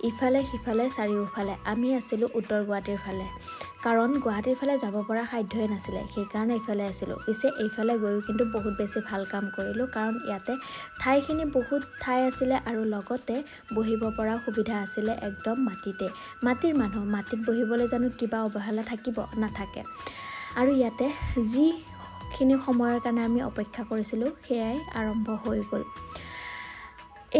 ইফালে সিফালে চাৰিওফালে। আমি আছিলোঁ উত্তৰ গুৱাহাটীৰ ফালে, কাৰণ গুৱাহাটীৰ ফালে যাব পৰা সাধ্যই নাছিলে, সেইকাৰণে ইফালে আছিলোঁ। পিছে এইফালে গৈও কিন্তু বহুত বেছি ভাল কাম কৰিলোঁ, কাৰণ ইয়াতে ঠাইখিনি বহুত ঠাই আছিলে আৰু লগতে বহিব পৰা সুবিধা আছিলে একদম মাটিতে। মাটিৰ মানুহ, মাটিত বহিবলৈ জানো কিবা অৱহেলা থাকিব? নাথাকে। আৰু ইয়াতে যিখিনি সময়ৰ কাৰণে আমি অপেক্ষা কৰিছিলোঁ, সেয়াই আৰম্ভ হৈ গ'ল।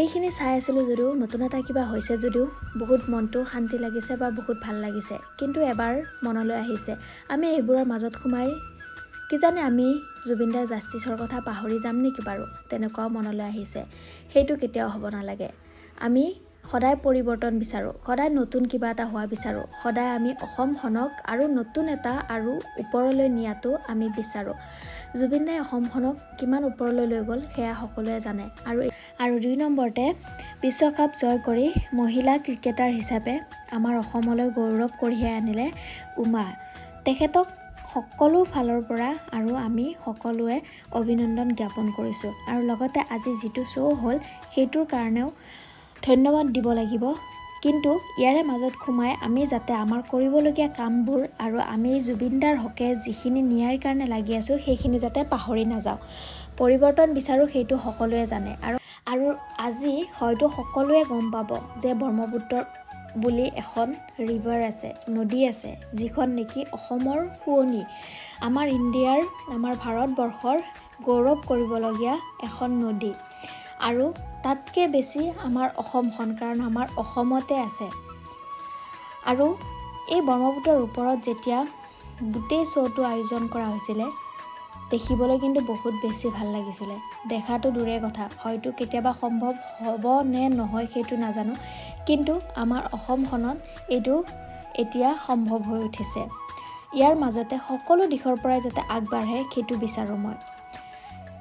এইখিনি চাই আছিলোঁ যদিও, নতুন এটা কিবা হৈছে যদিও বহুত মনটো শান্তি লাগিছে বা বহুত ভাল লাগিছে। কিন্তু এবাৰ মনলৈ আহিছে, আমি এইবোৰৰ মাজত সোমাই কিজানি আমি জুবিনদাৰ জাষ্টিছৰ কথা পাহৰি যাম নেকি বাৰু? তেনেকুৱাও মনলৈ আহিছে। সেইটো কেতিয়াও হ'ব নালাগে। আমি সদায় পৰিৱৰ্তন বিচাৰোঁ, সদায় নতুন কিবা এটা হোৱা বিচাৰোঁ। সদায় আমি অসমখনক আৰু নতুন এটা আৰু ওপৰলৈ নিয়াটো আমি বিচাৰোঁ। জুবিন দাই অসমখনক কিমান ওপৰলৈ লৈ গ'ল, সেয়া সকলোৱে জানে। আৰু 2 নম্বৰতে বিশ্বকাপ জয় কৰি মহিলা ক্ৰিকেটাৰ হিচাপে আমাৰ অসমলৈ গৌৰৱ কঢ়িয়াই আনিলে উমা। তেখেতক সকলো ফালৰ পৰা আৰু আমি সকলোৱে অভিনন্দন জ্ঞাপন কৰিছোঁ। আৰু লগতে আজি যিটো শ্ব' হ'ল, সেইটোৰ কাৰণেও ধন্যবাদ দিব লাগিব। কিন্তু ইয়াৰে মাজত সোমাই আমি যাতে আমাৰ কৰিবলগীয়া কামবোৰ আৰু আমি জুবিনদাৰ হকে যিখিনি ন্যায়ৰ কাৰণে লাগি আছোঁ, সেইখিনি যাতে পাহৰি নাযাওঁ। পৰিৱৰ্তন বিচাৰোঁ, সেইটো সকলোৱে জানে। আৰু আজি হয়তো সকলোৱে গম পাব যে ব্ৰহ্মপুত্ৰ বুলি এখন ৰিভাৰ আছে, নদী আছে, যিখন নেকি অসমৰ শুৱনি, আমাৰ ইণ্ডিয়াৰ, আমাৰ ভাৰতবৰ্ষৰ গৌৰৱ কৰিবলগীয়া এখন নদী। আৰু তাতকৈ বেছি আমাৰ অসমখন, কাৰণ আমাৰ অসমতে আছে। আৰু এই ব্ৰহ্মপুত্ৰৰ ওপৰত যেতিয়া গোটেই শ্ব'টো আয়োজন কৰা হৈছিলে, দেখিবলৈ কিন্তু বহুত বেছি ভাল লাগিছিলে। দেখাটো দূৰে কথা, হয়তো কেতিয়াবা সম্ভৱ হ'ব নে নহয় সেইটো নাজানো, কিন্তু আমাৰ অসমখনত এইটো এতিয়া সম্ভৱ হৈ উঠিছে। ইয়াৰ মাজতে সকলো দিশৰ পৰাই যাতে আগবাঢ়ে, সেইটো বিচাৰোঁ মই।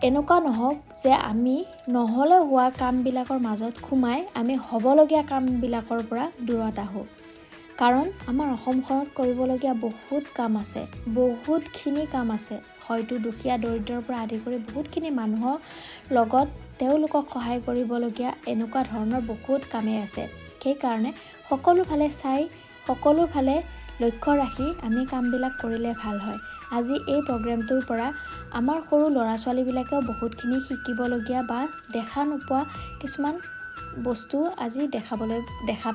এনেকুৱা নহওক যে আমি নহ'লে হোৱা কামবিলাকৰ মাজত সোমাই আমি হ'বলগীয়া কামবিলাকৰ পৰা দূৰত আহোঁ, কাৰণ আমাৰ অসমখনত কৰিবলগীয়া বহুত কাম আছে, বহুতখিনি কাম আছে। হয়তো দুখীয়া দৰিদ্ৰৰ পৰা আদি কৰি বহুতখিনি মানুহৰ লগত তেওঁলোকক সহায় কৰিবলগীয়া এনেকুৱা ধৰণৰ বহুত কামেই আছে। সেইকাৰণে সকলোফালে চাই, সকলোফালে লক্ষ্য ৰাখি আমি কামবিলাক কৰিলে ভাল হয়। আজি এই প্ৰগ্ৰেমটোৰ পৰা আমাৰ সৰু ল'ৰা ছোৱালীবিলাকেও বহুতখিনি শিকিবলগীয়া বা দেখা নোপোৱা কিছুমান বস্তু আজি দেখা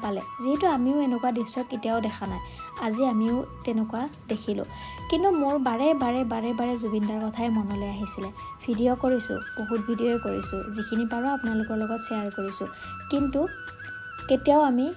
পালে। যিহেতু আমিও এনেকুৱা দৃশ্য কেতিয়াও দেখা নাই, আজি আমিও তেনেকুৱা দেখিলোঁ। কিন্তু মোৰ বাৰে বাৰে বাৰে বাৰে জুবিনদাৰ কথাই মনলৈ আহিছিলে। ভিডিঅ' কৰিছোঁ, বহুত ভিডিঅ'ই কৰিছোঁ, যিখিনি পাৰোঁ আপোনালোকৰ লগত শ্বেয়াৰ কৰিছোঁ, কিন্তু কেতিয়াও আমি